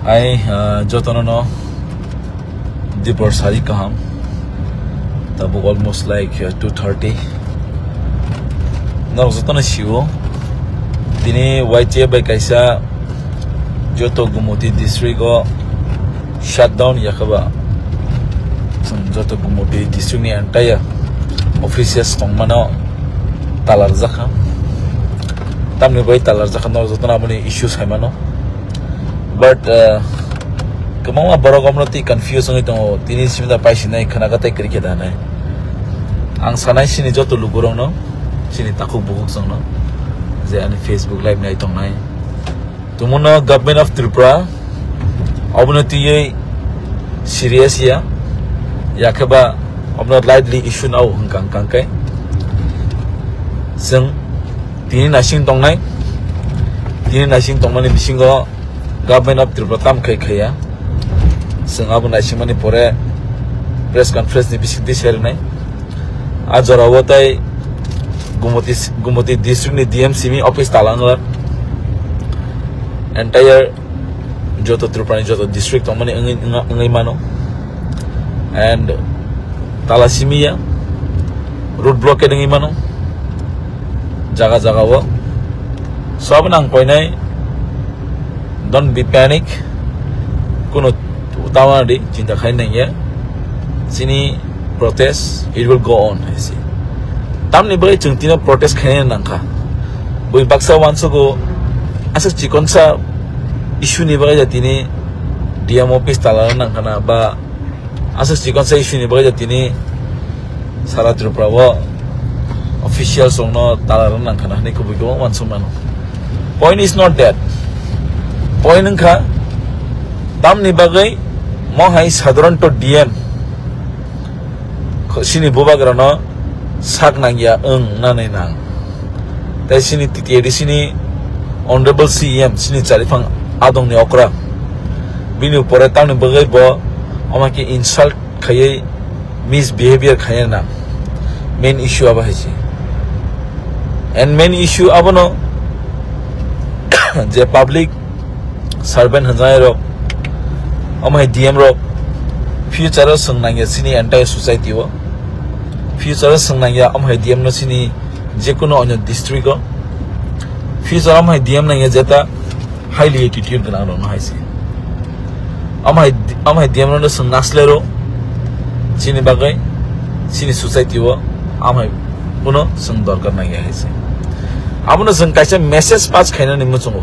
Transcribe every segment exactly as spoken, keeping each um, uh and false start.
Ai, ah, jotono no dipor sari kaham. Tabuk almost like, uh, two thirty. Norok jotono sio. Tini Y T F bai kaisa joto Gumoti district o shutdown yakhaba. Chwng joto Gumoti district ni entire offices tongmano talarjakha. Tamni bai talarjakha norok jotono aboni issue saimano. But, uh, kwbangma borok omno twi confuse wngwi tongo, tini simi da paisinai khwnaga tei kwrwi khe da hinwi. Ang sanai sini joto lukurokno, sini takhuk bukhuk chwngno, je ani Facebook live nai tongnai. Tumuno Government of Tripura obono twiwi serious ya, yakheba obono lightly issue nao hwnkha hwnkha khe. Chwng tini naising tongnai, tini naising tongmani bisingo Government of Tripura tam khai khaiya. Chwng abo naisingmani pore press conference ni bisingtwi sai rwnai. A jorao tai Gumoti, Gumoti district ni D M simi office talango. Entire joto Tripura ni joto district tongmani wngwi, wngwi mano. And tala simi ya, road blockade wngwi mano jaga jaga o. So, abo nang koinai, don't be panic, kuno utawa di, chinta khai nang ya. Chini protest, it will go on, hai se. Tamni bagwi chwng tino protest khaina nangkha. Bui baksa wansugo, aswk chikonsa issue ni bagwi ja tini D M office tala nangkhana ba aswk chikonsa issue ni bagwi ja tini sara Tripura o officials rokno tala rwna nangkhana hinwi kubui kwbangma uansuk mano. Point is not that. Point wngkha tamni bagwi mo hai sadharanto D M kho-, sini bubagrano sak nangya wng nanai nang. Tei sini T T A D C ni Honorable C E M sini chariphang adongni okra. Bini upore tamni bagwi bo omo khe insult khaiwi misbehavior khaina nang. Main issue abo hai se. And main issue abono je public servant hwnjai rok, omo hai D M rok, future o swng nangya chini entire society o. Future o swng nangya omo hai D M no chini jekunu onyo district o. Future omo hai D M nangya jeta highly attitude gwnang rok no hai se. Omo hai, omo hai D M rok no swng naslero chini bagwi, chini society o omo hai kuno swng dorkar nangya hai se. Abono swng kaisa message pass khainani muchungo.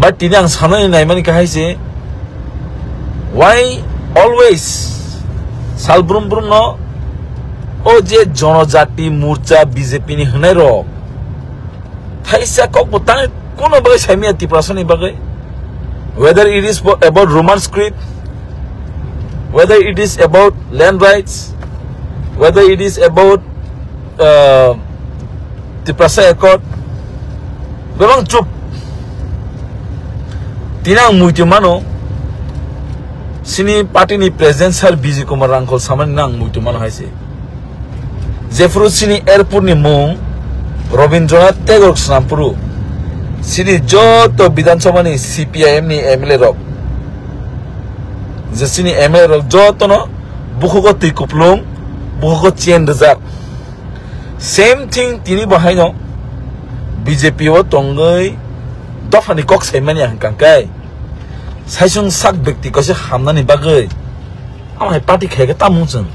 But tini ang sanani naimani kahai se, why always sal brum brum no o je Jonojati Morcha B J P ni hwnai rok thaisa kok bo tang kuno bagwi saimaya Tiprasani bagwi, whether it is for, about Roman script, whether it is about land rights, whether it is about uh, Tiprasa Accord, bebang chup. Tini ang muitu mano, sini party ni president sir Bijay Kumar Rangkhol samani ang muitu mano hai se. Jephuru sini airport ni mung Rabindranath Tagore Snampuru, sini joto Bidhan Sabha ni C P I M ni M L A rok, je sini M L A rok joto no bukhugo twi kuplung, bukhugo chain rijak. Same thing tini bo haino B J P o tongwi dophani kok saimani ang hwnkha khe, saisung sak bekti kaisa hamnani bagwi amo hai party khaikhe tamo chwng?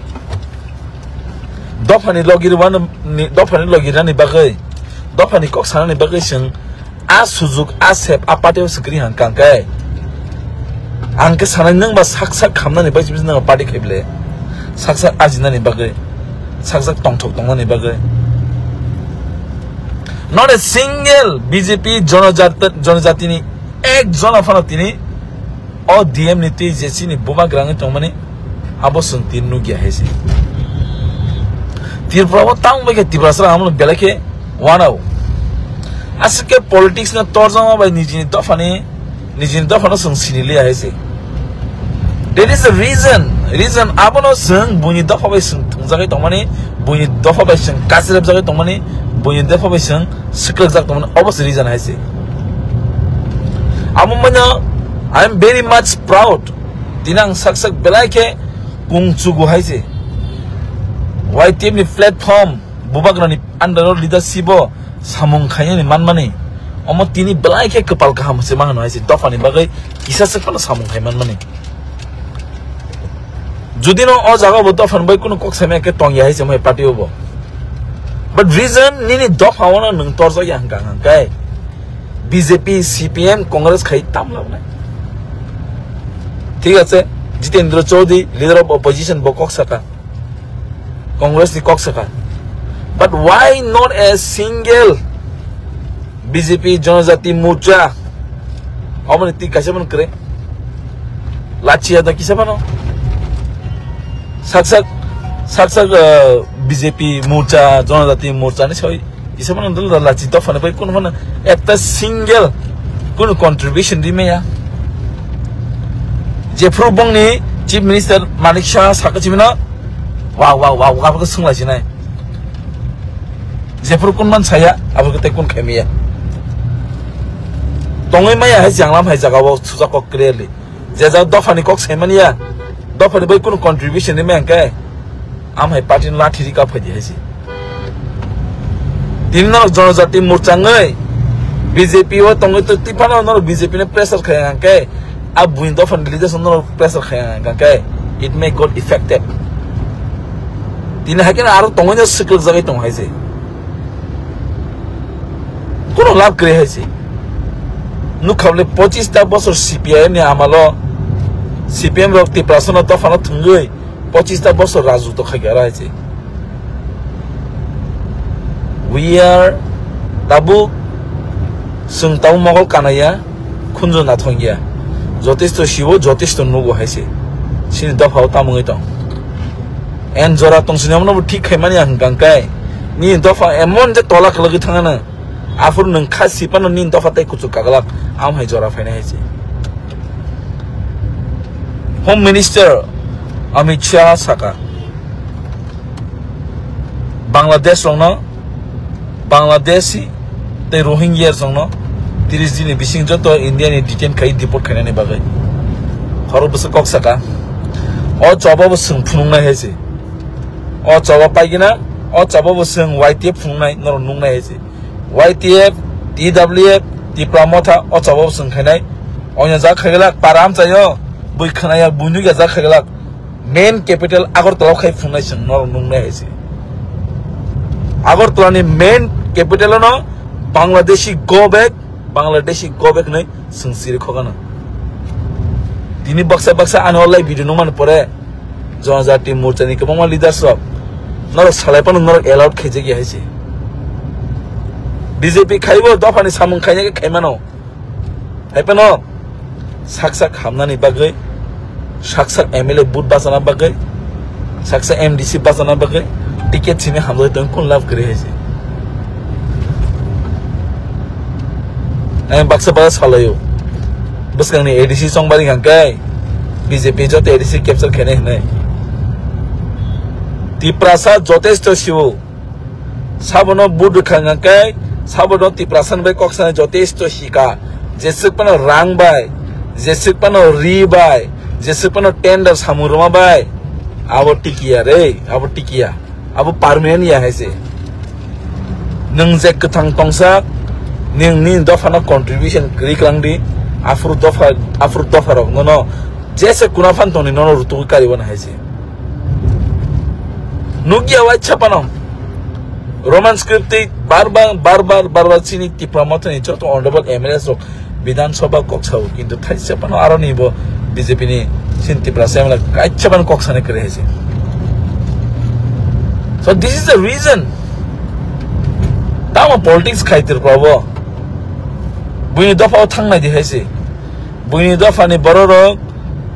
Dophani logi rwani, dophani logi rani bagwi, dophani kok sanani bagwi chwng a sujuk, a sep, a party o swkri hang kang khe. Ang khe sanai nwng ba sak sak khamnani bai sibis nwng party khai bile. Sak sak ajinani bagwi. Sak sak tongthok tongnani bagwi. Not a single B J P jonojat-, jonojatini ek jona phano tini o D M ni twi je chini buma grangwi tongmani abo chwng tin nukya hai se. Tripura o tang bai khe Tiprasa rang belai khe wanao. Aswk khe politics no torjama bai nijini dophani, nijini dophano chwng sini liya hai se. That is the reason, reason abono chwng buini dopha bai chwng thwngjagwi tongmani, buini dopha bai chwng kachirepjagwi tongmani, buini dopha bai chwng swkrwkjak tongmani, obo se reason hai se. Amo mano I am very much proud. Tini ang sak sak belai khe kung chugu hai se. Y T F ni platform, bubagrani under o leadership o samung khainani manmani. Omo tini belai khe kwpal kaham se ma hano hai se. Dophani bagwi kisa se phano samung khai manmani. Judi no o jaga bo dophani bagwi kunu kok saimaya khe tongya hai se mo hai party o bo. But reason nini dopha o no nwng torjak ya hwnkha hwnkhe B J P, C P M, Congress khai tam labnai. Thik ache, Jitendra Chaudhary, leader of opposition, bo kok saka. Congress ni kok saka. But why not a single B J P Janajati Morcha? Omoni ti kaisa man kre. Lachi ada kisa mano. Sak sak, sak sak, uh, B J P Morcha, Janajati Morcha ni soi. Isa mano dal dal lachi dophani bai kun mano ekta single kun contribution di meya. Jephru bongni Chief Minister Manik Saha saka chimino. Wow, wow, wow, wow, ko sungla sinai. Jephru kun man saya, abo ko te kun khaimiya. Tongoi maya hai janglam hai jaga o sujak kok clearly. Je jak dophani kok saimani ya. Dophani bai kun contribution di meya hwnkhe. Am hai party no lathi rika phaidi hai se. Tini norok Janajati Morcha wngwi B J P o tongwi to tiphano norok B J P no pressure khai hwnkhe a buini dophani leaders no norok pressure khai hwnkhe it may got effective. Tini hai khe aro tongwi no swklugjagwi tong hai se. Kono lab kwrwi hai se. Nukha bole pochista bosor C P I M ni amalo C P M rok Tiprasa no dophano thwngwi pochista bosor rajutw khai kha hai se. We are tabuk chwng tabuk mogol kanaya khunju nathong ya. Jotesto sibo jotesto nugo hai se. Sini dophao tamungwi tong. En jora tong sini amno bo thik khai mani ang hwnkha hwnkhe. Ni dopha emon je tola khwlagwi thangana. Aphuru nwng kha sipano nini dopha tei kuchuk kaglak, am hai jora phainai hai se. Home Minister Amit Shah saka, Bangladesh rokno, Bangladeshi tei Rohingya rokno tris din ni bising joto India ni detain khai deport khainani bagwi. Khorok bwswk kok saka. O choba bo swng phunuknai hai se. O choba paigina, o choba bo swng Y T F phunuknai, norok nuknai hai se. Y T F, T W F, Tipra Motha, o choba bo swng khainai. Onya jak khaiglak, para amchaio, bui khwnaya, bui nukya jak khaiglak. Main capital Agartala khai phungnai chwng norok nuknai hai se. Agartala ni main capital no Bangladeshi go back, Bangladeshi go back hinwi chwng siri khokano. Tini baksa baksa ani o live video nukmani pore Janajati Morcha ni kwbangma leaders rok norok salai phano norok allowed khaijak ya hai se. B J P khaibo dophani samung khaina khe khaimano. Hai phano sak sak hamnani bagwi, sak sak M L A vote bachana bagwi, sak sak M D C bachana bagwi ticket sini hamjagwi tong kun love kwrwi hai se. Ang baksa baksa salaio. Bwskangni A D C chongbari hwnkhe B J P joto A D C capture khainai hwnwi. Tiprasa jotesto siwo. Sabono vote rwkha hwnkhe, sabono Tiprasa bai kok sanai jotesto hika. Jeswk phano rang bai, jeswk phano ri bai, jeswk phano tender samung rwma bai. Abo tikiya re, abo tikiya. Abo permanent ya hai se. Nwng je kwthang tongsa, nwng nini dophano contribution kwrwi kwlang di, aphuru dopha, aphuru dopha rok nono jesa kuna phan tongni nono rutugwi karibo na hai se. Nukya waisa phano Roman script twi bar bar, bar bar, bar bar chini Tipra Mothani joto honorable M L As rok Bidhan Sabha kok sao, kintu thaisa phano aroni bo B J P ni sin Tiprasa M L A kaisa phano kok sani kwrwi hai se. So this is the reason. Tamo politics khai Tripura bo. Buini dopha o thangnai di hai se. Buini dopha ni borok rok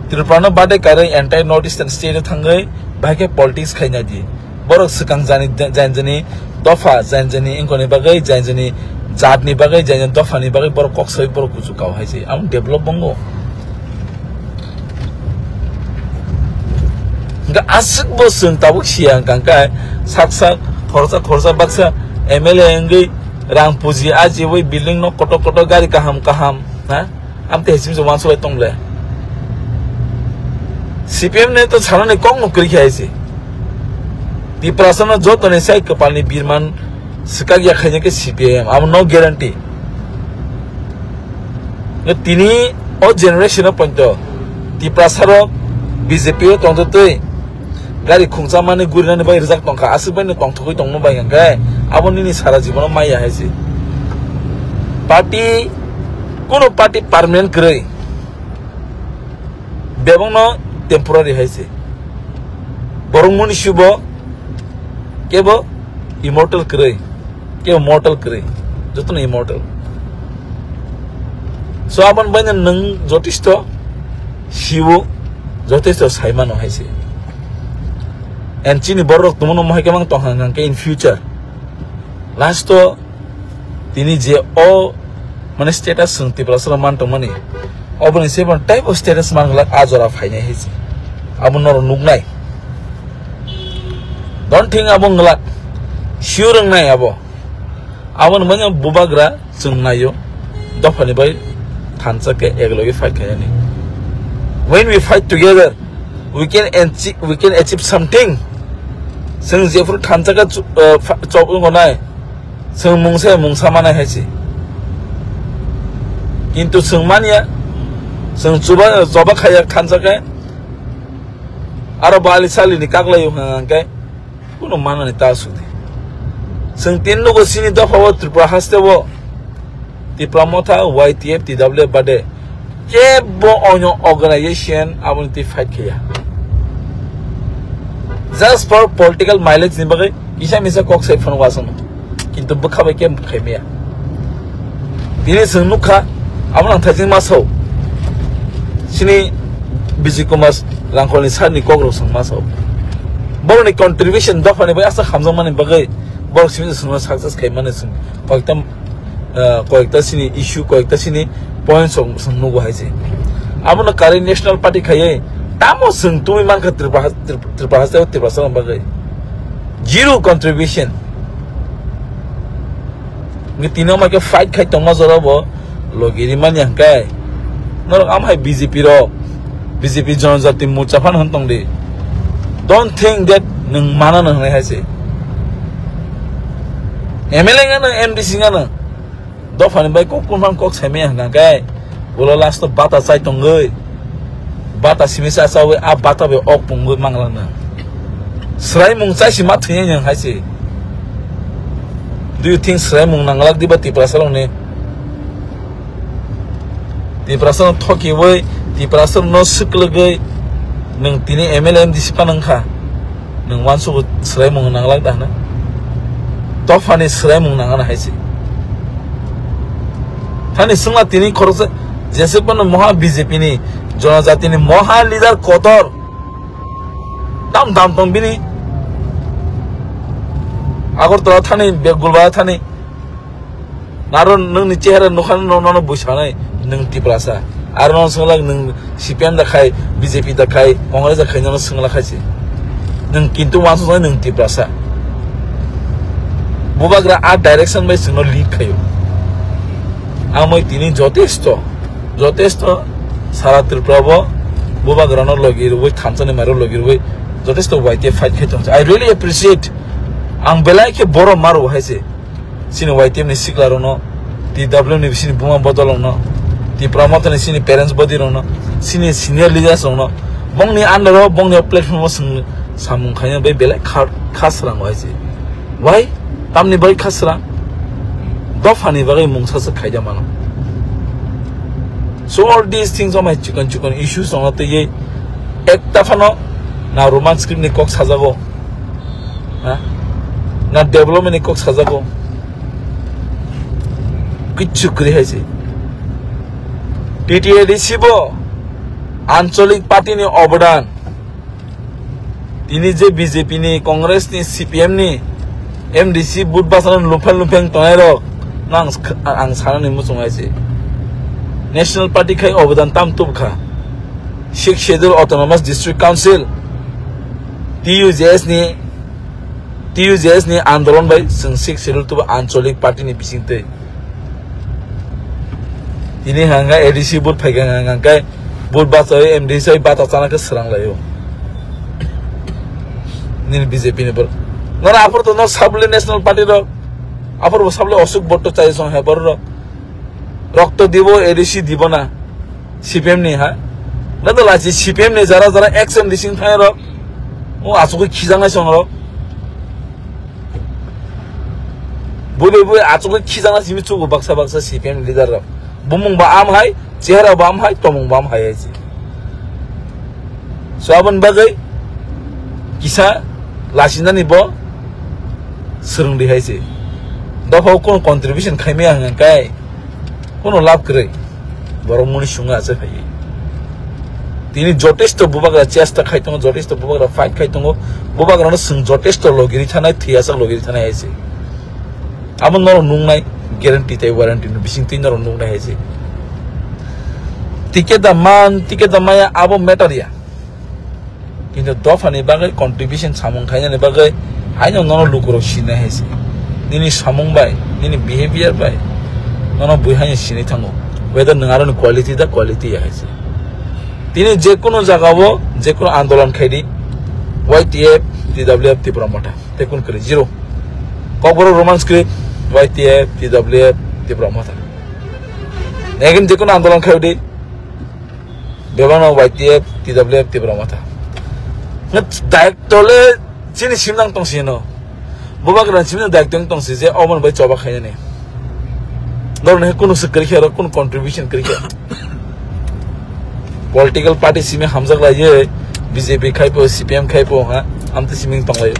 Tripura no bade karwi entire North Eastern state o thangwi bahai khe politics khaina di. Borok swkang jani, jani jani dopha, jani jani wngkoni bagwi, jani jani jatni bagwi, jani jani dophani bagwi borok kok sawi borok kuchuk kao hai se. Ang develop bongo. Hingke aswk bo chwng tabuk siya hwnkha hwnkhe sak sak khoroksa khoroksa baksa M L A wngwi rang puji ajiwi building no kotor kotor gari kaham kaham, ha? Amtwi hai simi se uansuk lai tong le. C P M ne to sanani kok no kwrwi khe hai se. Tiprasa no joto ni sai kwpal ni birman swkak ya khaina khe C P I M. Amo no guarantee. Tini o generation o ponto Tiprasa rok B J P o tongtwi twi gari khungchamani gurinani bai rijak tongkha, aswk bai no tongthogwi tongma bai hwnkhe abo nini sara jibono maya hai se. Party, kuno party permanent kwrwi, bebakno temporary hai se. Borok muni subo kebo immortal kwrwi, kebo mortal kwrwi, jotono immortal. So aboni baino nwng jotisto siwo, jotisto saimano hai se. And chini borok tongmano mohai khe mang tongkha hwnkhe in future. Last o tini je o mane status chwng Tiprasa rok man tongmani, oboni se bon type of status man glak a jora phainai hai se. Abo norok nuknai. Don't think abo nglak. Sure wngnai abo. Aboni manya bubagra chwng naio, dophani bai thansa khe eklogi fight khainani. When we fight together, we can achieve, we can achieve something. Chwng jephuru thansa khe chu-, uh, fa-, chobwi gonai, chwng mungsa mungsa manai hai se. Kintu chwng manya, chwng chuba, choba khaiya thansa khe, aro bali salini kaklaio hwnkhe, kuno manani ta sudi. Chwng tin nugo chini dopha o Tripura haste o Tipra Motha, Y T F, T W F bade kebo onyo organization aboni twi fight khaiya. Just for political mileage ni bagwi kisa misa kok sai phano wasano. Kintu bwkha bai kebo khaimaya. Bini chwng nukha, abo nang thaijing masao. Chini Bijay Kumar Rangkholni sir ni kok rok chwng masao. Borokni contribution dophani bai aswk hamjakmani bagwi borok simi chwngno success khaimani chwng koikta, ah, koikta chini issue, koikta chini points rok chwng nugo hai se. Abono kwrwi National Party khaiwi tamo chwng tubui mankha Tripura, Tripura, Tripura haste o Tiprasa rok bagwi. Zero contribution. Ngi tini ma khe fight khai tongma jora bo logi ri mani hwnkhe. Norok am hai B J P rok, B J P Janajati Morcha phan hwn tong di. Don't think that nwng mana nwng hai se. M L A ngano, M D C ngano. Dophani bai kok kunphang kok saimaya hwnkha khe, ulo last o bata chai tongwi, bata simi cha chawi, a bata bai ok pungwi manglak nang. Swraimung chai si ma thwinai nang hai se. Do you think swraimung nanglak diba Tiprasa rokni? Tiprasa no thokiwi, Tiprasa no swklwgwi, nwng tini M L A M D C pa nang kha. Nwng uansukgo swraimung nanglak da hwnwi? Dophani swraimung nangana hai se. Thani swngla tini khoroksa jese phano moha B J P ni, jonojatini moha leader kotor. Tam dam tong bini. Agartala thani, Begulbara thani. Naro nwngni chehera nukha no, nono bui sanai, nwng Tiprasa. Aro nono swnglak nwng C P M da khai, B J P da khai, Congress da khai, nono swnglak khai se. Nwng kintu uansuknai nwng Tiprasa. Bubagra a direction bai chwngno lead khaio. Amoi tini jotesto, jotesto sara Tripura bo bubagrano logi rwui, thansa ni mairok logi rwui jotesto Y T F fight khai tong. I really appreciate. Ang belai khe borom maro hai se. Chini Y T F ni sikla rokno, T W ni bisini buma bodol rokno, Tipra Motha ni chini parents body rokno, chini senior leaders rokno, bongni under o, bongni platform o chwng samung khaina bai belai kha, kha srang hai se. Why? Tamni bai kha srang? Dophani bagwi mungsa se khaida mano. So all these things are my chikon chikon issues rokno twiwi ekta phano na Roman script ni kok sajago. Ha? Na development ni kok sajago. Kichu kwrwi hai se. T T A D C bo anchalik party ni obodan. Tini je B J P ni, Congress ni, C P M ni, M D C vote bwsano lumphang lumphang tongnai rok no ang, ang sanani muchung hai se. National party khai obodan tam tubkha. Sixth Schedule Autonomous District Council, T U J S ni, T U J S ni andolon bai chwng Sixth Schedule tubu anchalik party ni bisingtwi. Ini hanga A D C vote phaikha hanga kai vote bachai M D C bata chana khe srang laio. Nini B J P ni bor. Nara aphuru to no sabule National Party rok. Aphuru bo sabule Ashok Bhatta chai song he bor rok. Rokto dibo A D C dibo na. C P M ni ha. Na to lachi C P M ni jara jara ex M D C thai rok. O asuk khijangnai song rok. Bui bui bui achukgwi khijakna simi chugo baksa baksa C P M leader rok. Bumung ba am hai, chehra ba am hai, tomung ba am hai hai se. So aboni bagwi kisa lasinani bo swrwngdi hai se. Dophao kono contribution khaimaya hwnka kai. Kono lab kwrwi. Borok muni sunga achai phai. Tini jotesto bubagra chesta khai tongo, jotesto bubagra fight khai tongo. Bubagrano swng jotesto logiri thanai, thwiyasak logiri thanai hai se. Amo norok nuknai guarantee tei warranty no bising twi norok nuknai hai se. Ticket da man, ticket da maya abo matter ya. Kintu dophani bagwi contribution samung khainani bagwi haino nono lukurok sinai hai se. Nini samung bai, nini behavior bai nono bui haino sinai thango. Whether nwng aroni quality da quality ya hai se. Tini je kono jagao, je kono andolon khaidi, Y T F, T W F, Tipra Motha. Te kun kwrwi zero. Kokborok Roman script, Y T F, T W F, Tipra Motha. Again je kono andolon khaidi, bebakno Y T F, T W F, Tipra Motha. Ngat director le chini simnang tong sino. Bubagra chini director tong si je oman bai choba khainani. Norok ne kunu se kwrwi khe, kunu contribution kwrwi khe. Political party simi hamjak lai je B J P khai po, C P M khai po ha, amte simi tong lai.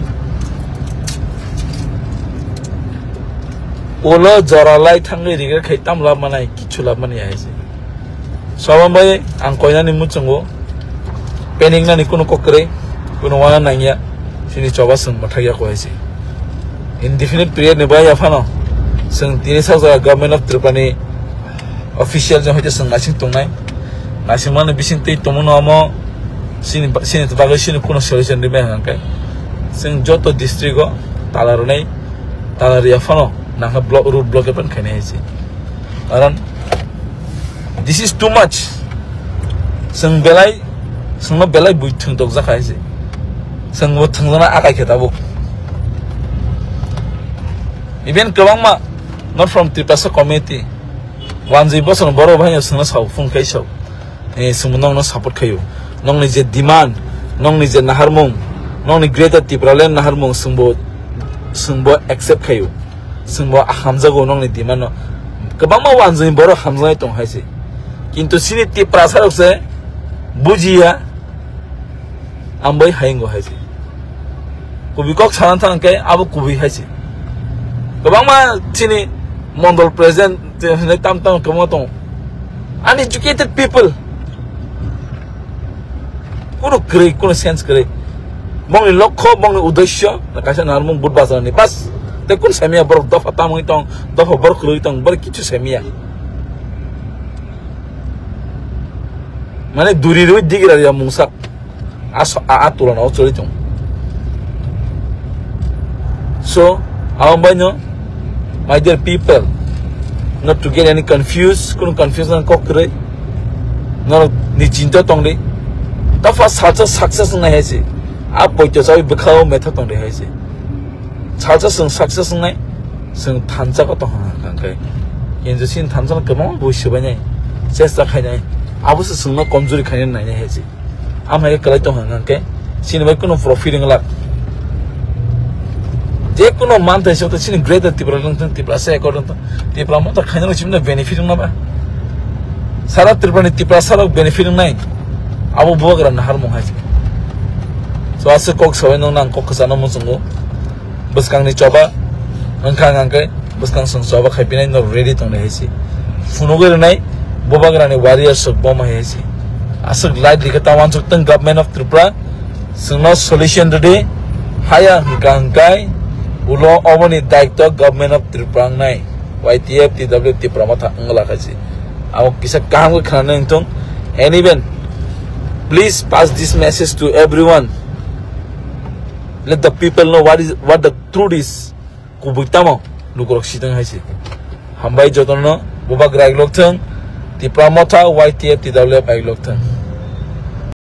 Ulo jora lai thangwi rigre khai tam lab manai, kichu lab mani hai se. Sobo bai ang koinani muchungo panic nani kunu kok kwrwi, kunu wana nangya, sini choba swng mathak ya ko hai se. Indefinite period ni bai ya phano swng tini sak jaga Government of Tripura ni official jong hoite swng naising tongnai. Naising mani bising twi tongmano amo sini, sini bagwi sini kunu solution rimai hwnkhe swng joto district o tala rwnai, tala riya phano nangkha block, road block epan khainai hai se. Karon this is too much. Swng belai, swngno belai bui thwng tokjak hai se. Swngbo thwngjana akai khe tabuk. Even kwbangma not from Tiprasa community, wanjwi bosong borok bai swngno sao phone khai sao. Eh, swngbo nongno support khaio. Nongni je demand, nongni je naharmung, nongni Greater Tipraland naharmung swngbo, swngbo accept khaio. Swngbo hamjago nongni demand no. Kwbangma wanjwi borok hamjaknai tong hai se. Kintu sini Tiprasa rok se bujiya. Ang bai hai wngkha hai se. Kubui kok sana thang khe abo kubui hai se. Kwbangma chini mondol president hinwi tam tam kwbangma tongo. Uneducated people. Kuno kwrwi, kuno sense kwrwi. Bongni lokho, bongni uddesyo, kaisa narmung but bajani bas. Tei kun samiya borok dopha tamwi tong, dopha borok kwrwi tong, borok kichu samiya. Mane duri rwi digira ya mungsa. Aso-, a, a tulana o choli tong. So, abo bai no, my dear people, not to get any confused, kuno confusion kok kwrwi. Norok ni chinta tong di. Ta first salsa success wngnai hai se. A poito chawi bwkhao metha tong di hai se. Salsa swng success wngnai, swng thansa ko tong hang khe. Kintu sin thansa no kwbangma bui swbainai, chesta khainai. Abo se swngno komjuri khainai nainai hai se. Amhai kwlai tong hang khe, sini bai kuno profit wng lak. Je kuno manthai se to sini Greater Tipraland tong, Tiprasa accord tong, Tipra Motha khainai chimno benefit wng ba. Sara Tripura ni Tiprasa rok benefit wngnai. Abo bubagra naharmung hai. So aswk kok sabai nong nang kok kwchano muchungo. Bwskangni choba wngkha hwnkhe bwskang swng choba khaipinai norok ready tongnai hai se. Phunugwi rwnai bubagrani warriors rok bom hai se. Aswk light rikhe ta wansuk tong Government of Tripura. Chwngno solution rwdi. Haya hwnkha hwnkhe ulo oboni daitw Government of Tripura wngnai. Y T F, T W F, Tipra Motha wngla khaisi. Abo kisa kaham khe khnanai wngthung. And even, please pass this message to everyone. Let the people know what is, what the truth is. Kubui tamo lukurok sitwng hai se. Hambai jotono bubagra iglok thung. Tipra Motha, Y T F, T W F, Ayuk Lokthang.